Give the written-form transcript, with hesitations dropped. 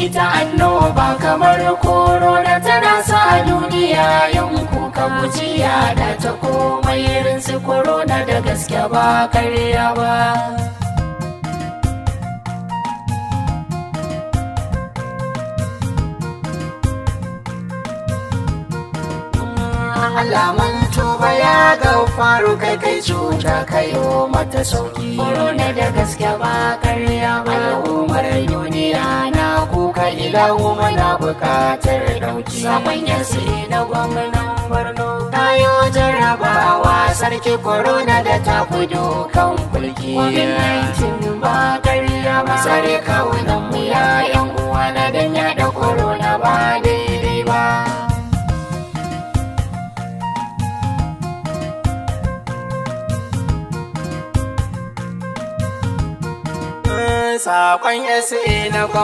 Ita annoba kamar korona tana sa duniya yin kuka, guji yada ta komai rinsu. Korona da gaske ba karya ba. Allah mun tuba ya gafaru, kai kai cuta kayo mata sauki. Korona da gaske ba karya ba. Al'ummar duniya na kuka, ilahu mana bukatar dauki. Sakon yasi na gwamnan Borno kayo jarrabawa sarki, korona da ta fi dukan kulki. COVID-19 ba karya ba. Sare kawunan mu ya yan uwa na, dan yaɗa korona ba daidai ba. Sakon SA na